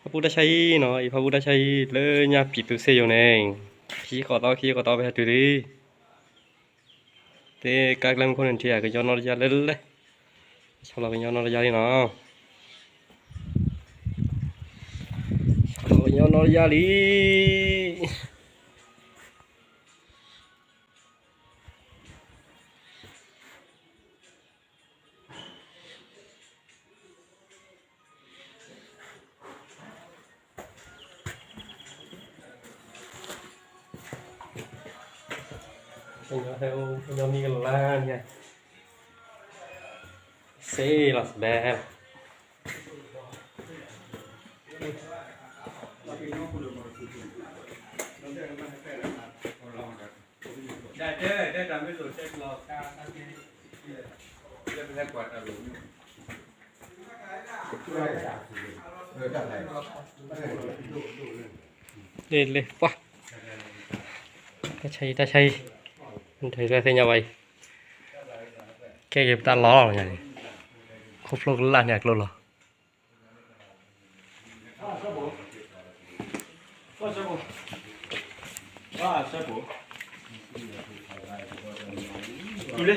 ဖၣ်ပူၣ်တၢ်ဆါဟံၣ်နီၤ, အံၤဖၣ်ပူၣ်တၢ်ဆါဟံၣ် လၢညါပံးသူစ့ယိၤန့ၣ်, ခံဃီးသီ ခံဃီးသီ ပဟဲတုၤလံ, သ့ၣ်ကါကျဲမုၢ်ခိၣ်န့ၣ် ထံၣ်အကညီနီတယၢ်လၢလဲၣ်, ဆီလီၤကညီနီတယၢ်လံနီၤ, ဆီလီၤကညီနီတယၢ်လံ. ကညီဟဲအိၣ် ကညီမံၤကလါညါ, စ့လီၤစဘဲ လ့လ့ပှၢ်, တၢ်ဆါဟံၣ် တၢ်ဆါဟံၣ်, နထံၣ်လၢသ့ၣ်ညါဘၣ်အံၤ, ကဲက့ၤပတၢ်လီၤလီၤညါန့ၣ်, ခိၣ်ဖျိကလၢ်န့ၣ်အကျိၤလီၤ. တူၢ်လၢ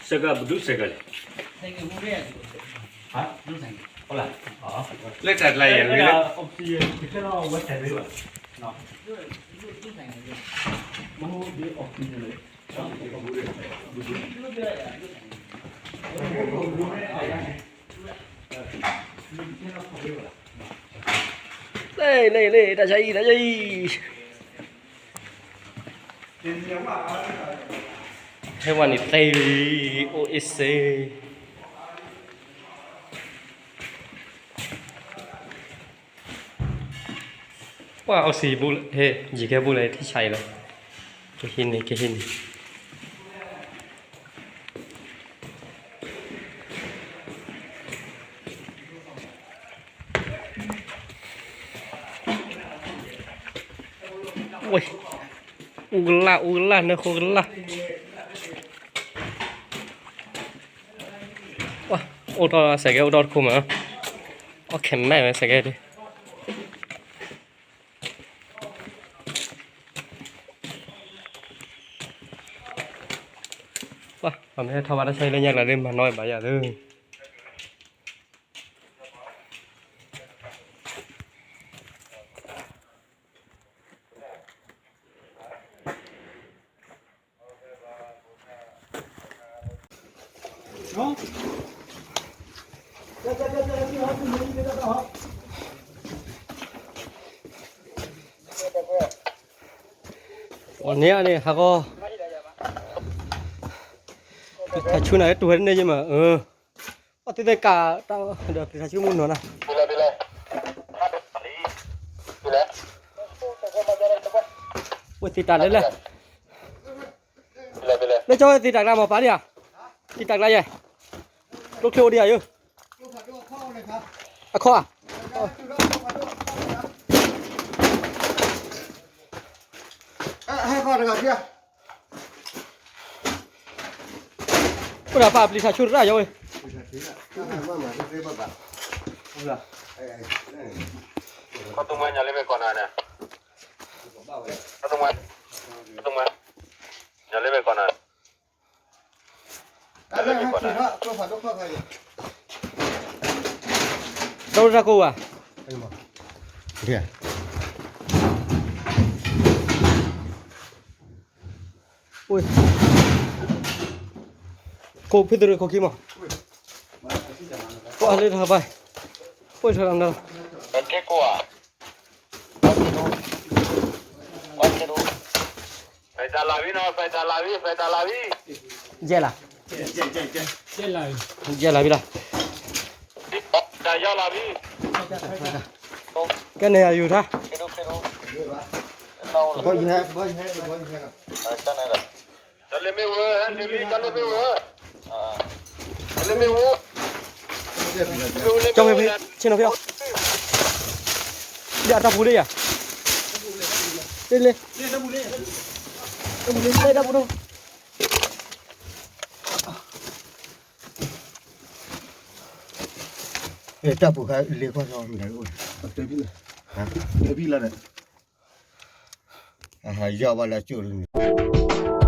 စဲကၢ် ဘဒုစဲကၢ်လဲၣ်, ဟါ, လၢတၢ်ကျါယဲၢ်ဂ့ၤလၢ လ့လ့လ့ တၢ်ဆါဟံၣ် တၢ်ဆါဟံၣ်, ဟဲဝဲန့ၣ်သ့လံ, အိၣ်အ့ၣ်စ့ ပှၤအီစံးဘူးလၢ ဟဲ ယကဲဘူးလၢထံဆါအံၤလီၤ, ကဟံးန့ၢ် ကဟံးန့ၢ် ဝဲ, အူကလၢ် အူကလၢ် နၢဃိကလၢ်, ဝဲ, အိၣ်ထီၣ်စဲးကဲ အိၣ်ထီၣ်တခိၣ်မး, အီၣ်ခဲမဲဝဲစဲးကဲဒ် ပှၤမ့ၢ်ဟဲထီၣ်ဘၣ်တၢ်ဆါဟံၣ် လၢညါကျါဒ် မၤနီၣ်ဘၣ်ယၤသု. အန့ၣ်န့ၣ် ဟးဂီၤ, ပျံၤထးဆူနၤလၢတူၢ်ဝဲတန့ၢ်ယမး, အီၣ်သ့ၣ်သ့ၣ်ကး, ဒီးပျံၤထးဆူမုၢ်နီၤနၤ, ဝဲသံတၢ်လဲၣ်လဲၣ်, လၢကၠီဝဲသံတၢ်ကျါမၤပာ်ဒံးဧါ, သံတၢ်ကျါယဲၢ်, ကျိချ့အိၣ်ဒံးဧါယိၣ်, အခီၣ်ဧါ, ဟဲခီၣ်တဂၤဖံဧါ. အိၣ်ဒီးပာ်ပျံၤထးဆူတရၣ်ယဝဲ, ခီၣ်သူမွဲညါလၢမ့ၢ်ကီၢ်နၤန့ၣ်, ခီၣ်သူမွဲ, ခီၣ်သူမွဲ, ညါလၢမ့ၢ်ကီၢ်နၤ, လၢမ့ၢ်ကီၢ်နၤ, ဒီးတၢ်ကိးဝဲ, ခိၣ်ဖံး ခိၣ်ခံမး, ပှၤလၢတၢ်ဘၣ်, ပှၤထီၣ်လီၤ, ယဲၢ်လၢ်, ယဲၢ်လၢ်ဘံလီၤ, ကဲန့ၣ်အယူၤထါ ကၠီဖဲဖဲ ဆ့ၣ်နီၤဖဲအီၤ, ဒ်အတၢ်ပူၤလၢယၤ, လၢလၢ, လၢတၢ်ပူၤလၢ, တၢ်ပူၤခါလ့ခီၣ်ဆီမတၤအိၣ် တဲဖံလီၤ, တဲဖံလီၤန့ၣ်, ယီၢ်ဘၣ်လၢကၠိၣ်န့ၣ်,